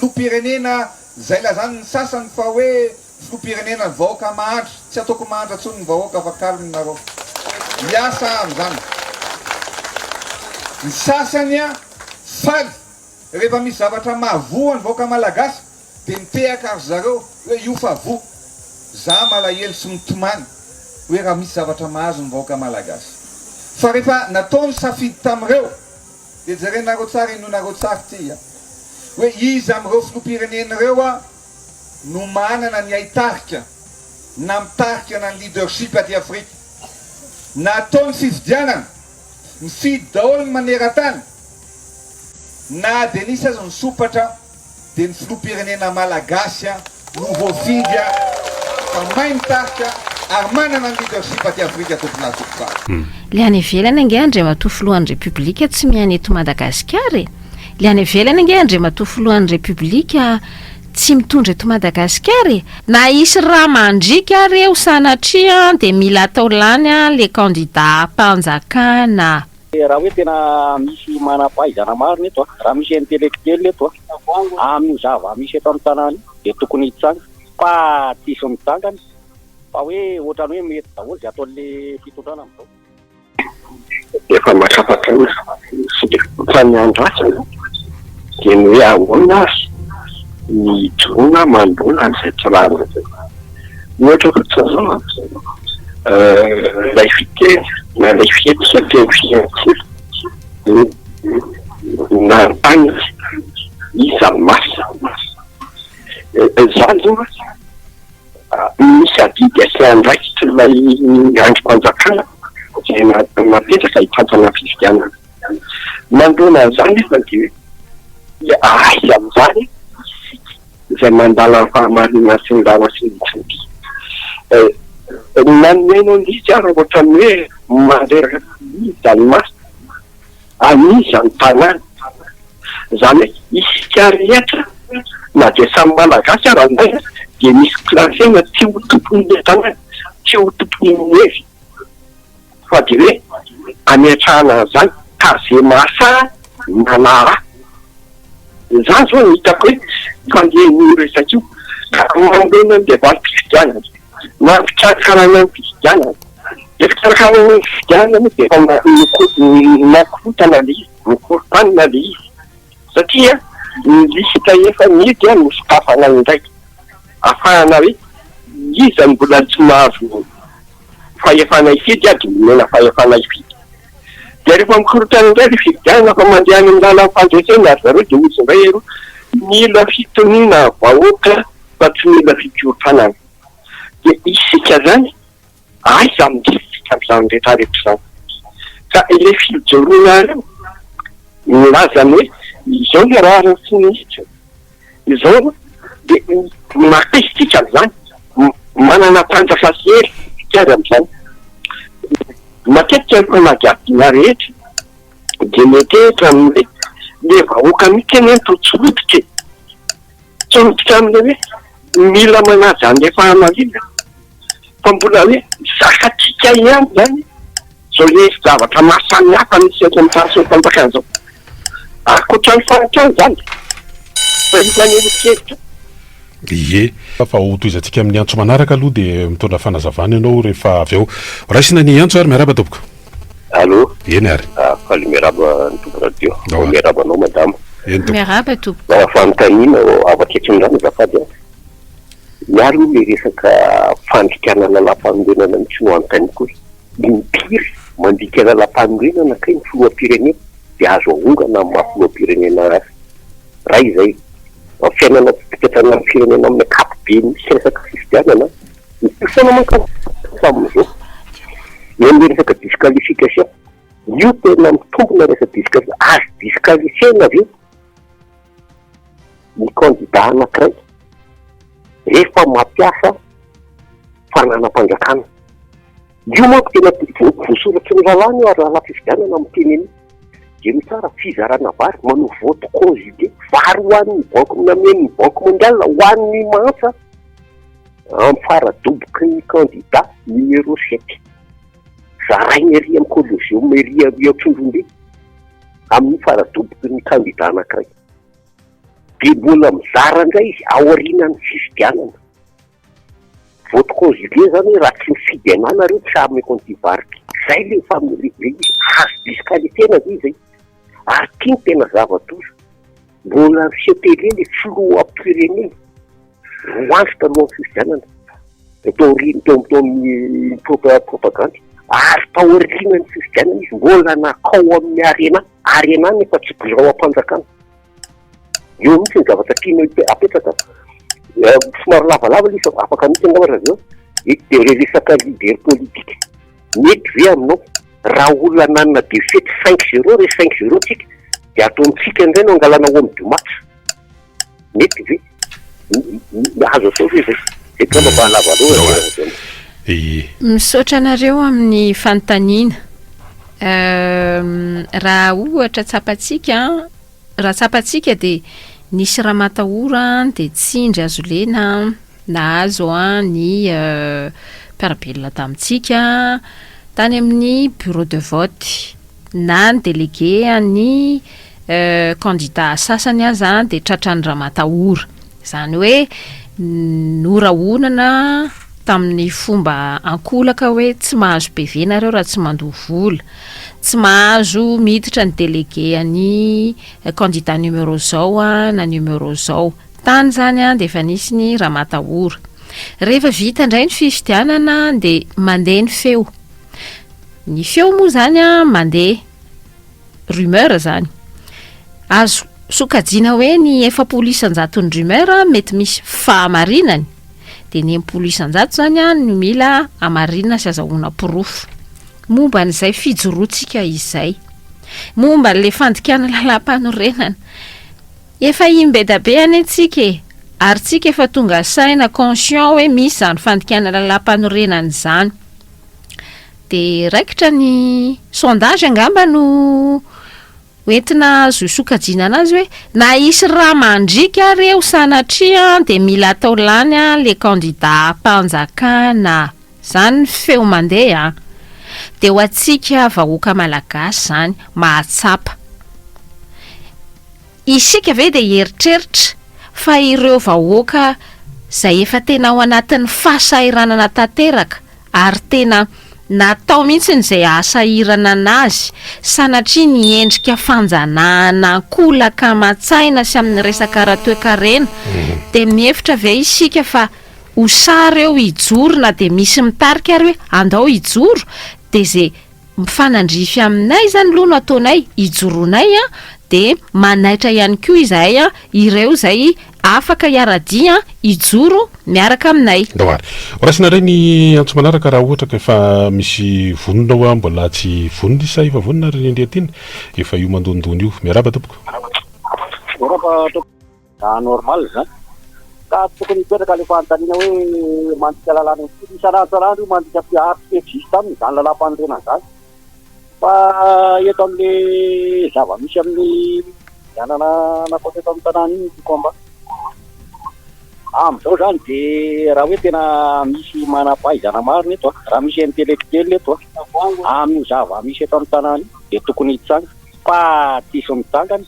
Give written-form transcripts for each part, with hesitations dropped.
filoham-pirenena izay lazan'ny sasany fa hoe filoham-pirenena ny vahoaka mahantra, tsy ataoko mahantra intsony ny vahoaka fa calme nareo. Hiasa aho amin'izany. Ny sasany faly rehefa misy zavatra mahavoa ny vahoaka malagasy dia mitehaka ry zareo hoe io fa voa. Za malahelo sy mitomany hoe raha misy zavatra mahazo ny vahoaka malagasy. Fa rehefa natao ny safidy tamin'ireo dia jerenareo tsara henoinareo tsara ity a! Hoe iza amin'ireo filoham-pirenena ireo a no manana ny haitarika na mitarika na ny leadership aty Afrika. Natao ny fifidianana, mifidy daholo ny maneran-tany na dia nisy aza ny sompatra dia ny filoham-pirenena malagasy no voafidy fa mahay mitarika ary manana ny leadership aty Afrika tompolahy tompovavy. Le any ivelany ange Andriamatoa Filohan'ny Repoblika tsy miaina eto Madagasikara e! Le any ivelany ange Andriamatoa Filohan'ny Repoblika tsy mitondra eto Madagasikara e! Na hisy rà mandriaka ary eo sanatria dia mila atao lany le candidat mpanjakana. Raha hoe tena misy manam-pahaizana marina eto, raha misy intellectuel eto amin'io zava-misy eto amin'ny tanàna io dia tokony hitsangana fa tsisy mitsangana fa hoe ohatran'ny hoe mety daholo izay ataon'ilay fitondrana amin'izao. Efa mahatsapa-tena fa ny andrasana dia ny hoe ahoana ary ny hijoroana manoloana an'izay tsy rariny izay. Ohatra fotsiny izao an, ilay fiteny na ilay fihetsika teny fiantsika dia nanontany izy, iza no masina? Izany izao an, misy adidy sy andraikitr'ilay andrim-panjakana izay napetraka hitantana fifidianana. Manoloana an'izany nefa dia hoe aiza amin'izany isika izay mandala ny fahamarinana sy ny rariny sy ny hitsiny. Na ny mihaino an'izy ara ohatran'ny hoe mandreraka iza ny maso, an'iza ny tanàna. Izany hoe isika rehetra na dia samy Malagasy ara indray dia misy classena tsy ho tompon'ilay tanàna, tsy ho tompon'ny heviny. Fa dia hoe ametrahana an'izany ka ze mahasahy manaraha. Izany zao no hitako hoe fandehan'io resaka io. Ka manoloana an'ilay valim-pifidianana na ny fikarakarana ny fifidianana, ilay fikarakarana ny fifidianana moa dia efa nakorontana ilay izy, nokorontanina ilay izy satria ny lisitra efa nihidy no sokafana indray ahafahana hoe iza no mbola tsy mahazo fahefana hifidy dia omena fahefana hifidy. Dia rehefa mikorontana indray ilay fifidianana fa mandeha any amin'ny lalan'ny fandresena ry zareo dia hozy indray eroa, mila fitoniana vahoaka fa tsy mila fikorontanana. Dia isika izany aiza amintsika amin'izany rehetra rehetra izany? Ka ilay fijoroanareo milaza ny hoe izao ny rariny sy ny hitsiny, Izao dia mankaiza isika amin'izany? Manana tanjaka sy hery isika ary amin'izany. Matetika ny fanadihadiana rehetra dia miantehitra amin'ny hoe ilay vahoaka mihitsy anie no tsy rototra e! Tsy rototra amin'ilay hoe mila manaja an'ilay fahamarinana fa mbola hoe zakantsika ihany izany izao hevi-javatra maro samihafa misy eto amin'ny tany sy ny fanjakana izao. Ankoatra ny fahantrana izany, fa inona ny hevi-kevitra? Ie. Fa ho tohizantsika amin'ny antso manaraka aloha dia mitondra fanazavana ianao rehefa avy eo. Raisina ny antso ary miarahaba tompoko. Allô. Eny ary. Faly miarahaba ny tompo radio. Ao ary. Miarahaba anao madama. Eny tompoko. Miarahaba tompoko. Mba fanontaniana avy akaikin'ny azafady a. Ny ahy aloha ilay resaka fandikana lalàmpanorenana mihitsy no anontaniako hoe impiry mandika lalàmpanorenana kay ny filoham-pirenena dia azo ahongana amin'ny maha filoham-pirenena azy? Raha izay fiainana fitantanana ny firenena amin'ny ankapobeny misy resaka fifidianana, mitovy foana manko hatramin'izao. Eo amin'ilay resaka disqualification, io tena mitombina resaka disqualification, azo disqualifier-na ve? ny kandida anankiray rehefa mampiasa fananam-panjakana. Io manko tena voasoratry ny lalàna io ary lalam-pifidianana miteny an'io. Jereo tsara, fizarana vary, manao vote conjugué, vary ho an'ny banky namen'ny banque mondiale, ho an'ny mahantra amin'ny fara-doboky ny kandida numéro 7. Zaraina ery amin'ny collégium ery Antsonjombe amin'ny fara-doboky ny kandida anankiray. Dia mbola mizara indray izy aorianan'ny fifidianana. Vote conjugué zany hoe raha tsy mifidy anah nareo tsy ameko an'ity vary ity. Zay le fa le izy azo disqualifier-na ve zay? Ary ity no tena zava-doza. Mbola miseho télé le filoham-pirenena roa andro talohan'ny fifidianana. Taorian'ny tao tao amin'ny propagandy. Ary taorianan'ny fifidianana izy mbola nakao amin'ny arena. Arena nefa tsy birao am-panjakana. Eo mihitsy ny zavatra tiana apetraka. Somary lavalava ilay izy fa afaka mihitsy angamba raha avy eo. Dia ilay resaka leader politique. Mety ve aminao raha olona nanana défaite cinq zéro re cinq zéro tsika dia ataontsika indray no angalana homme du match. Mety ve? Azo atao ve zay? Zay angamba mba lava loatra zay. Misaotra anareo amin'ny fanontaniana. Raha ohatra tsapantsika, raha tsapantsika dia nisy ramatahora dia tsindry hazolena nahazo ny mpiara-belona tamintsika tany amin'ny bureau de vote na ny délégué an'ny candidat sasany aza dia tratran'ny ramatahora. Izany hoe norahonana tamin'ny fomba ankolaka hoe tsy mahazo PV nareo raha tsy mandoa vola, tsy mahazo miditra ny délégué an'ny candidat numéro zao na numéro zao. Tany izany dia efa nisy ny ramatahora. Rehefa vita indray ny fifidianana dia mandeha ny feo. Ny feo moa izany mandeha rumeur izany. Azo sokajiana hoe ny 40 isan-jaton'ny rumeur mety misy fahamarinany, dia ny 60 isan-jato izany no mila hamarinina sy azahoana porofo. Momba an'izay fijoroantsika izay. Momba an'ilay fandikana lalàmpanorenana. Efa imbedabe anie tsika e! Ary tsika efa tonga saina, conscient hoe misy izany fandikana lalàmpanorenana izany. Dia raikitra ny sondage angamba no hoentina azo sokajiana anazy hoe na hisy rà mandriaka ary eo sanatria dia mila atao lany le candidat mpanjakana. Zany ny feo mandeha an! Dia ho antsika vahoaka malagasy zany mahatsapa. Isika ve dia hieritreritra fa ireo vahoaka izay efa tena ao anatin'ny fahasahiranana tanteraka ary tena natao mihitsy izay hahasahirana anazy sanatria ny endrika fanjanahana ankolaka aman-tsaina sy amin'ny resaka ara-toekarena dia mihevitra ve isika fa ho sahy ireo hijoro na dia misy mitarika ary hoe andao hijoro dia ze mifanandrify aminay izany aloha no ataonay hijoroanay an dia manaitra ihany koa izahay an ireo izay afaka hiara-dia hijoro miaraka aminay. Ndao ary. Ho raisina indray ny antso manaraka raha ohatra ka efa misy vonona ao mbola tsy vonona izy sa efa vonona ry Ndriatiana? Efa io mandondona io. Miarahaba tompoko. Miarahaba tompoko. Raha normal izany. Ka tsy tokony hipetraka ilay fanontaniana hoe mandika lalàna impiry isan'andro isan'andro io mandika ary tsy existe aminy izany lalàmpanorenana izany. Fa eto amin'ilay zava-misy amin'ny fifidianana natao teto amin'ny tanàna iny ny combat. Amin'izao izany dia raha hoe tena misy manam-pahaizana marina eto, raha misy intellectuel eto amin'io zava-misy eto amin'ny tanàna io dia tokony hitsanga fa tsisy mitsangana.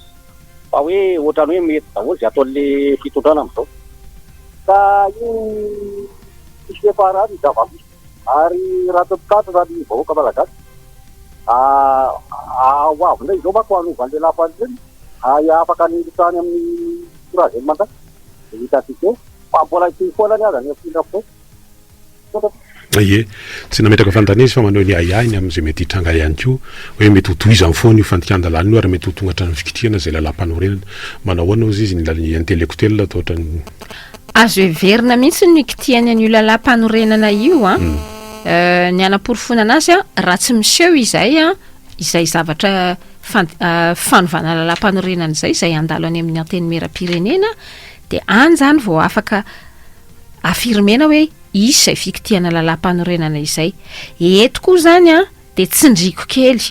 Fa hoe ohatran'ny hoe mety daholo izay ataon'le fitondrana amin'izao. Ka io tsisy fiafarany ny zava-misy. Ary raha tsy mitandrina ny vahoaka malagasy, ho avy indray izao manko hanova an'ilay lapan'ireny, ary afaka ny hirotsahany amin'ny troisième mandat. Dia hitantsika eo. Fa mbola hitohy foana anie aza ny afindra foana. Ie. Tsy nametraka fanontaniana izy fa maneho ny ahiahiny amin'izay mety hitranga ihany koa, hoe mety ho tohizany foana io fandikan-dalàna io ary mety ho tonga hatramin'ny fikitrihana izay lalàmpanorenana. Manao ahoana hozy izy ny intellectuel toa ohatran'ny. Azo heverina mihitsy ny nikitihany an'io lalàmpanorenana io an. Ny hanaporofoana anazy an, raha tsy miseho izay an, izay zavatra fanovana lalàmpanorenana izay, izay handalo any amin'ny antenimierampirenena, dia any izany vao afaka affirmer-na hoe hisy izay fikitihana lalàmpanorenana izay. Eto koa izany an, dia tsindriako kely.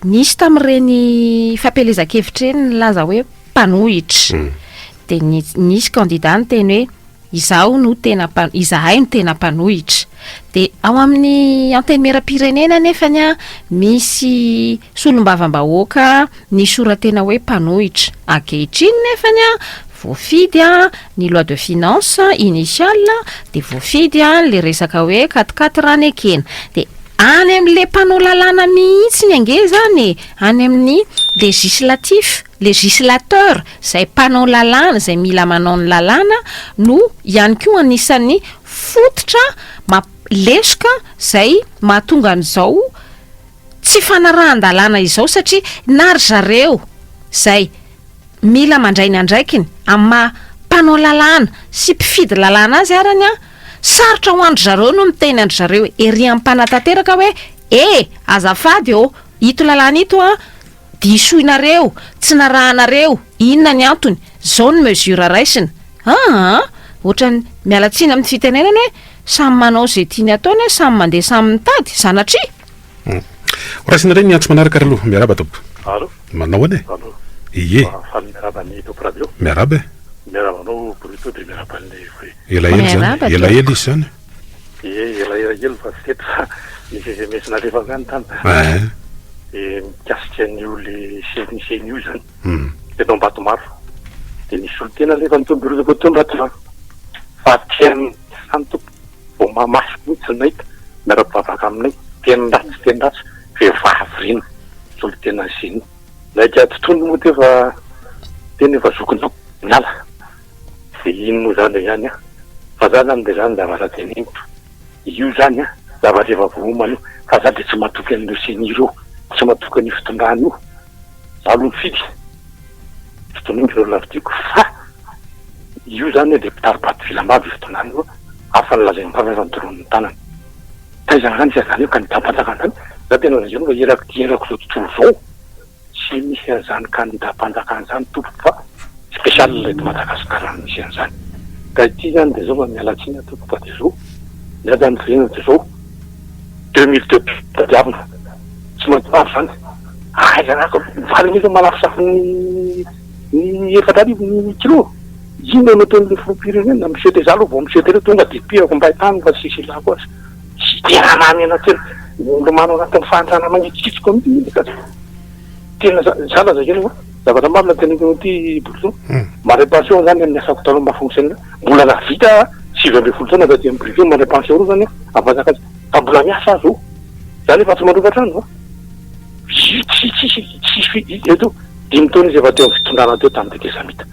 Nisy tamin'ireny fampielezan-kevitra ireny nilaza hoe mpanohitra. Dia nisy kandida niteny hoe izaho no tena mpa-, izahay no tena mpanohitra. Dia ao amin'ny antenimierampirenena anefany an, misy solombavambahoaka nisora-tena hoe mpanohitra. Ankehitriny nefany an, Voafidy ny loi de finance initiale dia voafidy le resaka hoe quatre quatre nekena. Dia any amin'le mpanao lalàna mihitsy ange zany e, any amin'ny législatif, législateur izay mpanao lalàna, izay mila manao ny lalàna no ihany koa anisan'ny fototra mamp- lesoka izay mahatonga an'izao tsy fanarahan-dalàna izao satria na ry zareo izay mila mandray ny andraikiny amin'ny maha mpanao lalàna sy mpifidy lalàna azy arany an, sarotra ho an-dry zareo no miteny an-dry zareo ery amin'ny mpanatanteraka hoe e! azafady ô, ito lalàna ito an, disoinareo, tsy narahanareo, inona ny antony, zao ny mesure raisina. Aa! Ohatran'ny, miala tsiny amin'ny fitenenana hoe, samy manao izay tiany ataony, samy mandeha samy mitady, sanatria! Ho raisina indray ny antso manaraka ry aloha. Miarahaba tompoko. Allo. Manao ahoana e? Allo. Ie. Faly miarahaba ny Top Radio. Miarahaba e. Miarahaba anao Bruto dia miarahaba an'i Voe. Elaela izany. Miarahaba Elaela tompoko. izy izany. Ie, elaela kely fa tsy teto fa nisy sms nalefako ihany tany. Ehe. Dia mikasika an'io le ceni ceni io izany. Hum. Teto Ambatomaro. Dia nisy solontena alefa ny Top Radio teo Ambatomaro. Fa tena izany tompoko. Vao maha-masy mihitsy ny nahita, miara-mivavaka aminay, teny ratsy teny ratsy, vehivavy ireny solontenan'ny ceni. Naika tontolo moa teo fa tena efa zokinao miala de iny moa zany ihany an, fa za zany de zany zavatra teneniko, io zany an zavatra efa voaomana io, fa za de tsy matoky an'ireo ceni ireo, tsy matoky an'io fitondrana io, za aloha mifidy, fitondrana ireo olona fidiako fa Io zany de mpitari-bato vilam-bava io fitondrana io hafa ny lazainy vava efa nodoroany ny tanany. Taiza zany isy an'zany io kandidam-panjakana zany? Za tena lazainao fa eraky ty erako zao tontolo zao tsy misy an'zany kandidam-panjakana zany tompoko fa spécial eto Madagascar no misy an'zany. Ka ity zany de zao fa miala tsiny aho tompoko fa de zao ny ahy zany firenena de zao 2002 tadiavina tsy maintsy ho avy zany. Aiza rako vary anie zao malafosafo ny Ny 4000 ny kilo? Inona no ataon'ireo filoham-pirenena? Miseho za aloha vao miseho telo tonga dia pirako mbay tany fa tsisy ilako azy. Tsy tena mahamenatra tena milomano anatin'ny fahantrana mangitsokitsoka mihitsy mihitsy ka. Tena za za lazaiko anao fa zavatra marina teneniko anao ity Botoson. Mandray pension zany amin'ny asako taloha maha fonctionnaire mbola nahavita 19 taona taty amin'ny privé mandray pension roa zany aho amin'ny fanjakana fa mbola miasa aho zao. Za nefa tsy mandoa trano a. Tsy tsisy tsisy eto dimy taona izy efa teo amin'ny fitondrana teo tamin'ny tetezamita.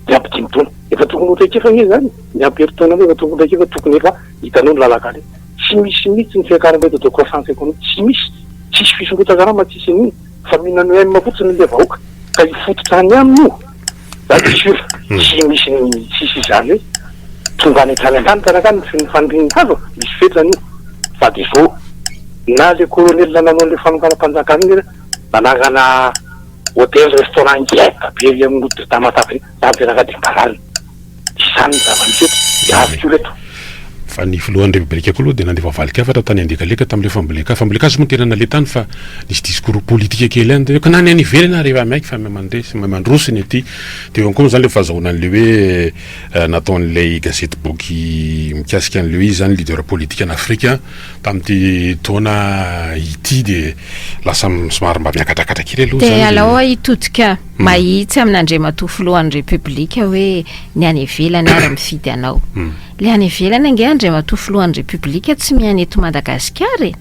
Niampy dimy taona. Efa tokony ho traikefa anie izany. Niampy herintaona anie efa tokony ho traikefa, tokony efa hitanao ny lalan-kaleha. Tsy misy mihitsy ny fiakaran'ny taux de croissance économique. Tsy misy. Tsisy fisondrotan-karama, tsisy an'iny. Fa mihinana OM fotsiny ilay vahoaka. Ka hifototra any aminy io. Za dia sûr. Tsy misy ny tsisy izany hoe tonga any hatrany an-danitra na akany ny fanirian'ny hazo. Misy fetrany io. Fa dia izao. Na le colonel nanao an'le fanonganam-panjakana iny ary nanangana hotel restaurant ngeda be ery amin'ny route de Tamatave iny, zany ve rangah de mba rariny? Izany ny zava-misy eto, de avy koa reto. Fa ny filohan'ny Repoblika koa aloha dia nandefa valin-kafatra tany Andekaleka tamin'ilay fambolen-kazo. Fambolen-kazo moa tena naleha tany fa nisy discours politika kely ihany teo. Ka na ny any ivelany ary efa miaiky fa miha-mandresy, miha-mandroso ny aty. Dia eo ihany koa moa izany ilay fahazahoana an'ilay hoe nataon'ilay gazety boky mikasika an'ilay hoe izy izany leader politique an'Afrika. Tamin'ity taona ity dia lasa somary mba miakatrakatra kely aloha Dia izany alao dia aho hitodika mahitsy amin'Andriamatoa Filohan'ny Repoblika hoe ny any ivelany ary mifidy anao. Ilay any ivelany ange Andriamatoa Filohan'ny Repoblika tsy miaina eto Madagasikara e!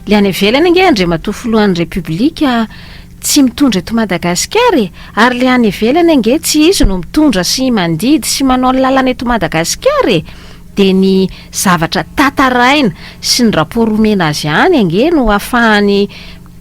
Ilay any ivelany ange Andriamatoa Filohan'ny Repoblika tsy mitondra eto Madagasikara e! Ary ilay any ivelany ange tsy izy no mitondra sy mandidy sy manao ny lalana eto Madagasikara e! Dia ny zavatra tantaraina sy ny rapport omena azy any ange no ahafahany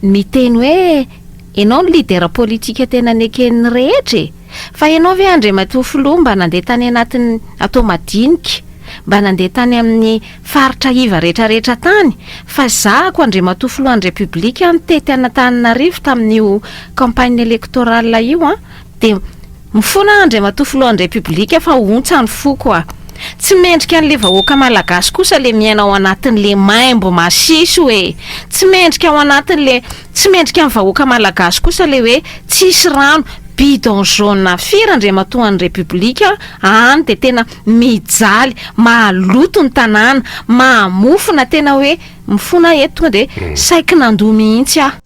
miteny hoe enao no leader politique tena neken'ny rehetra e! Fa enao ve Andriamatoa Filoha mba nandeha tany anatin'ny atao madinika, mba nandeha tany amin'ny faritra iva rehetra rehetra tany? Fa zahako Andriamatoa Filohan'ny Repoblika nitety an'Antananarivo tamin'io campagne électorale io an! Dia mifona aho Andriamatoa Filohan'ny Repoblika fa ontsa ny foko ah. Tsy mendrika an'le vahoaka Malagasy kosa le miaina ao anatin'le maimbo masiso e! Tsy mendrika ao anatin'le, tsy mendrika ny vahoaka Malagasy kosa le hoe tsisy rano, bidon jaune firy Andriamatoa an'ny Repoblika any dia tena mijaly, mahaloto ny tanàna, mahamofona tena hoe mifona aho eto tonga dia saiky nandoa mihitsy aho.